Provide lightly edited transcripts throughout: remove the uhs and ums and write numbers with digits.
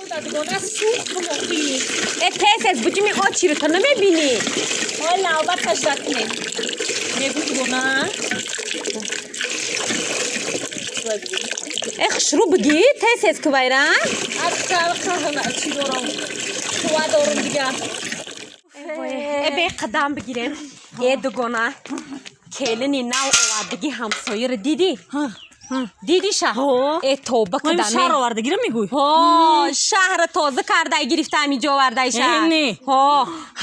Дугона сӯхтум охи. Э, тез тез буҷими очиро ту намебинӣ. Ҳой, навбат ташра кунем. Мегӯ, дугона. Э, хушрӯ бигӣ, тез тез кувайра. Чӣ дорам? Қувва дорум дига. Э, бе қадам бигирем. Э, дугона, келини нав овардагӣ ҳамсояро дидӣ? Дидиша? Э, тоба кадаме. Шаҳр овардагиро мегӯй? Ҳо, шаҳра тоза кардай гирифта ҳаминҷо овардайша. Не. Ҳо,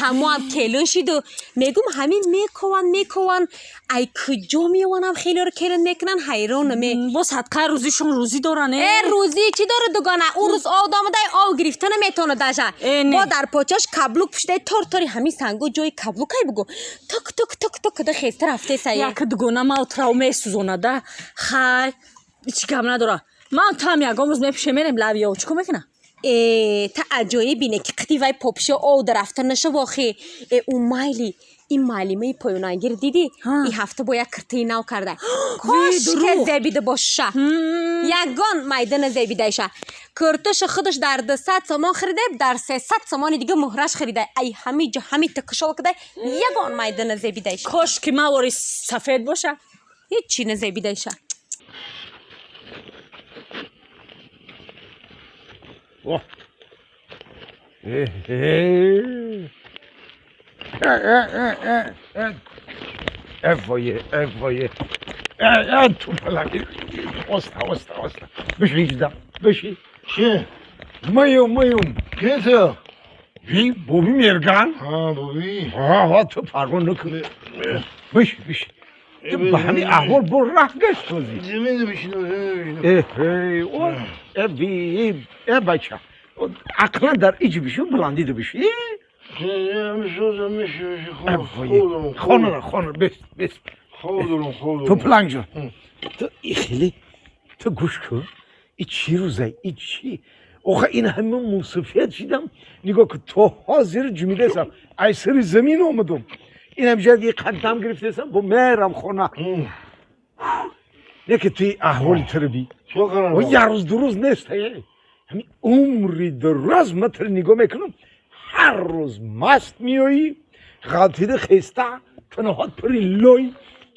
ҳамоам келин шиду. Мегум, ҳамин мекованд, мекованд, ай куҷо меёванам, хелеро келин мекунанд, ҳайронаме. Бо садқаи рӯзишон рӯзӣ доран. Э, рӯзӣ чӣ дорад, дугона? Ӯ рӯз ов домадай, ов гирифта наметавонад даже. Не. Бо дар почаш каблук пӯшидай, тор тори ҳамин санго ҷои каблукай бугу. Тук тук тук тук куда хеста рафтесай. Як дугона ман трав месӯзонада. Хай, ҳеҷ гап надора. Ман там ягон рӯз мепӯшем, мерем лавиё. Чӣ кор мекунам? Э, та аҷоиб ине ки қити вай попшо ов дарафта нашав охи. Э, ӯ майли, ин муаллимаи поёнангир дидӣ? Ҳа. И ҳафта бо як киртаи нав карда. Кош ке дурӯғ. зебида боша. Ягон майда назебидайша. Кирташа худаш дар 200 сомон харида, дар 300 сомони дига муҳраш харида. Ай ҳами ҷо ҳами такшол када, ягон майда назебидайша. Кош ки мавори сафед боша. Ҳеҷ чӣ назебидайша. Oh. Eh, eh. Eh, eh, eh, eh. Eh, voye, eh, voye. Eh, eh, تو پلنگ. اوستا، اوستا، اوستا. بشی جدا، بشی. چه؟ میوم، میوم. کیسه؟ بی، بوبی میرگان. ها بابی. ها ها تو پروا نکن. بشی، بشی. تو به همین احوال بر ره گشت توزی. زمین بشینم، زمین بشینم. اه اه او اه بی اه بچه عقلا در ایج بشی بلندی دو بشی. خودم. خانه خانه بس بس. خودم خودم. تو پلنگ جان، تو ای خیلی تو گوش کن. ای چی روزه ای چی آخه؟ این همه موسفیت شیدم، نگاه که تو حاضر جمیده سم ای سر زمین اومدم، این هم جد یه قدم گرفته سم با میرم خونه. نه که توی احوال تربی چه و یه روز دو روز نیست، همین عمری دراز متر نگاه میکنم، هر روز مست میایی، غلطیده خسته، تنهات پری لوی،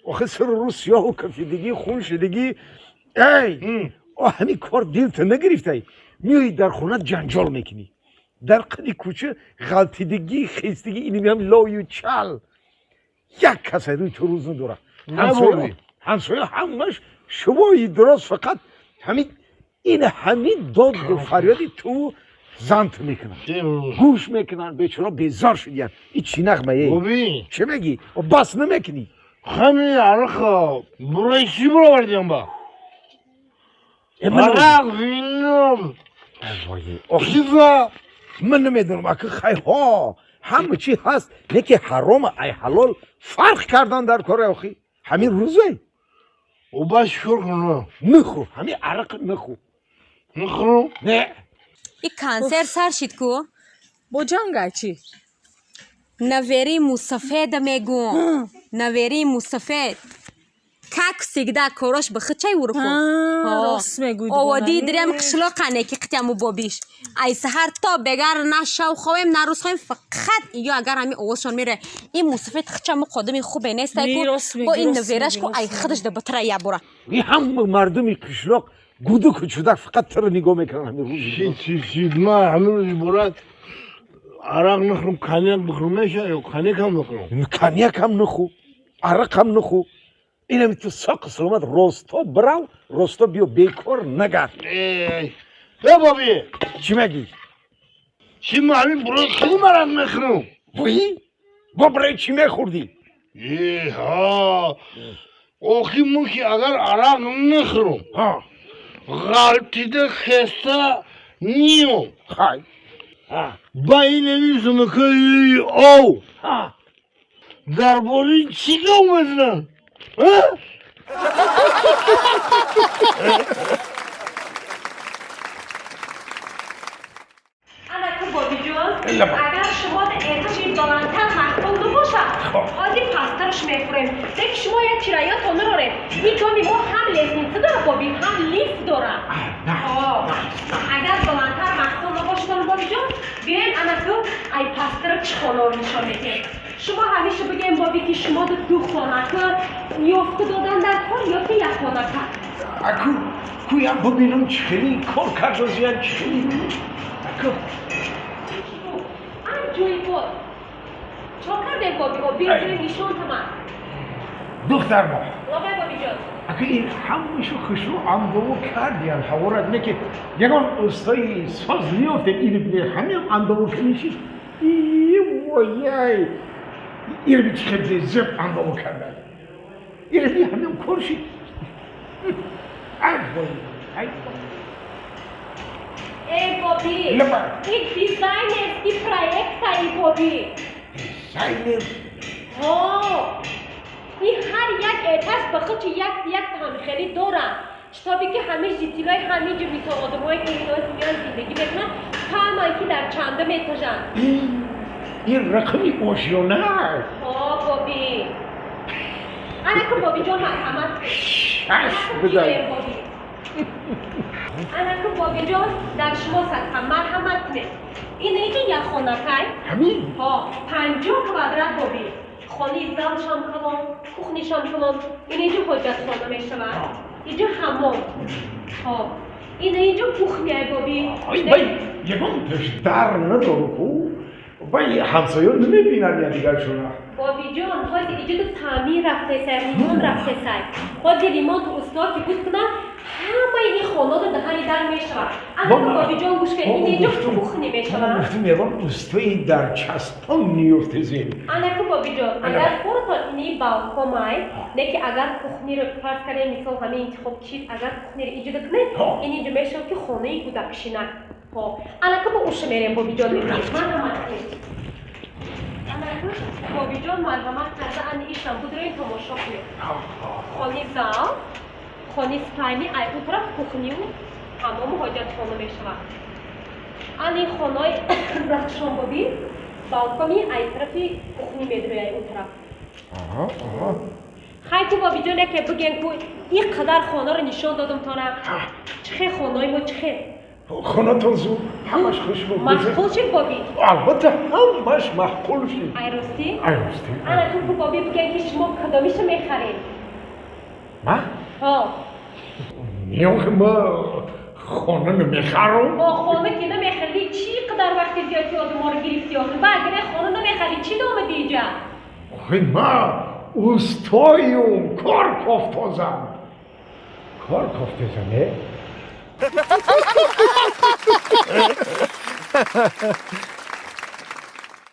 آخه سر رو سیاه و کفیدگی خون شدگی. ای آه، همین کار دلت نگرفته، میایی در خونه جنجال میکنی، در قدی کوچه غلطیدگی خستگی، اینی هم لای و چل، یک کس روی تو روز نداره. همسایه همسایه همش شبای دراز فقط همین این همین داد و فریادی تو زنت میکنن، گوش میکنن، بیچاره بیزار شدین. این چی نغمه ای؟ بابی. چه میگی؟ و بس نمیکنی؟ همین عرق برای چی برآوردیم با عرق وینم. آخه چیزا. من نمیدونم اکه خی ها همه چی هست، نه که حرام ای حلال فرق کردن در کار. آخی همین روزه. و باش شکر کنم. نخو، همین عرق نخو. نخورم. نه. И концерт сар шид ку. Бо ҷангай чӣ? Навераи мусафеда мегум, навераи мусафед, как всегда корош ба хичай урку. Рост мегӯй. Оводи дирем қишлоқане ки қитяму бобиш ай саҳар то бегар на шав ховем, на рӯз ховем, фақат ё агар ҳами овозшон мере. Ин мусафед хичаму қодами хубе нестай ку. Бо ин навераш ку ай худаш да батра ябура. این هم مردمی قشلاق گودو کوچودک فقط تو رو نگاه میکنن همین روز. چی چی چی؟ من همین روز برات عرق نخورم، کنیک بخورم میشه یا کنیک هم بخورم؟ کنیک هم نخو، عرق هم نخو، اینم تو ساق سلامت راستا برو، راستا بیا، بیکار نگرد. ای ای بابی. چی میگی؟ چی؟ من همین برای خیلی عرق میخورم. وی با برای چی میخوردی؟ ای ها، آخی من که اگر عرق نخورم ها غلطیده خسته نیوم. خای ها. با این نمیسونم که او ها. درباره چی گم بزنن؟ ها؟ Анаку, бобиҷон, агар шумо этажи баландтар маъқул набошад, ҳозир пасттарш мехӯрем. Леки шумо як чираётон нароред, ин доми мо ҳам лестница дора, боби, ҳам лифт дора. Агар баландтар маъқул набошад. Ай пастра чӣ хонаро нишон медиҳем? Шумо ҳамеша бигем, боби, ки шумо ду хонака ёфта додан дар кор ё ки як хонака? Аку куям бибинам, чӣ хели кор кардозиян, чӣ хели аку. Ан ҷои бод чо кардем, бобиҳо? Беҷои нишон таман. Духтар мо. Лобай, бобиҷон. Аку ин ҳамашу хушрӯ андову кардиян, ҳаворат не ки ягон устои соз меёфтем. Ини бине, ҳамиам андову куниши. Вояй, ирби чӣ хел зеб андову карда, ирби ҳамиам кор шид. Ай вой, ай. Эй, боби! Лаба. Ин дизайнерский проекта, и боби. Дизайнер? Ҳо, ин ҳар як этаж ба худ як як ҳамхелӣ дорад, шитобе ки ҳамаи житель ои ҳамин ҷо, мисол, одамое ки ино миён зиндагӣ мекунанд, фаҳманд, ки дар чандум этажанд. Ин рақами ошёна. Ҳо, боби, анаку, бобиҷон, марҳамат. Шаш бидай. Анаку, бобиҷон, дар шумо садқа, марҳамат кунед. Ин инҷо як хонакай. Ҳамин? Ҳо, 50 квадрат, боби. Хони залшам калон, кухня шам калон. Ин инҷо ҳоҷатхона мешавад, инҷо ҳаммом. Ҳо, ин инҷо кухня, боби. Ай бай, ягон дар надору ку, бай ҳамсоё намебинанд якдигаршона. Бобиҷон, ҳозир иҷоду таъмир рафтесай, ремонт рафтесай. Ҳозир ремонт усто ки буд кунад, ҳамаи ин хонаро даҳани дар мешавад. Анаку, бобиҷон, гӯш кунед, ин инҷо кухня мешавад. Гуфтум, ягон устои дар часпон ниёфтезем. Анаку, бобиҷон, агар хӯртон, ини балкомай не ки агар кухня ро фарз кардем, мисол, ҳамин интихоб чиз, агар кухня ро иҷода кунед, ин инҷо мешавад ки хонаи кӯдакшинак. Ҳо, анаку, бо уша мерем, бобиҷон, марҳамат кунед. Анаку, бобиҷон, марҳамат карда, ани ишам будроин, тамошо кунед. Хони зал, хони спальни, ай у тараф кухня ю ҳаммому ҳоҷатхона мешавад. Ани хонаи захшон, боби, балкони ай тарафи кухня медрои, ай у тараф. Хай ку, бобиҷон, яке бигем ку, ин қадар хонаро нишон додам тона, чӣ хел хонаи мо, чӣ хел? Хонатон зуд, ҳамаш хушбу. Маъқул шид, боби? Албатта, ҳамаш маъқул шид. Ай ростӣ? Ай ростӣ. Ана ту ку, боби, бигем ки шумо кадомиша мехаред? Ма? Ҳо. Не, ма хона намехарам. Бо хона ки намехарӣ, чӣ қадар вақти зиёди одаморо гирифтӣ охи? Ба агар хона намехарӣ, чӣ домадӣ иҷа? Охи ма устоюм, кор кофтозам, кор кофтозам, е.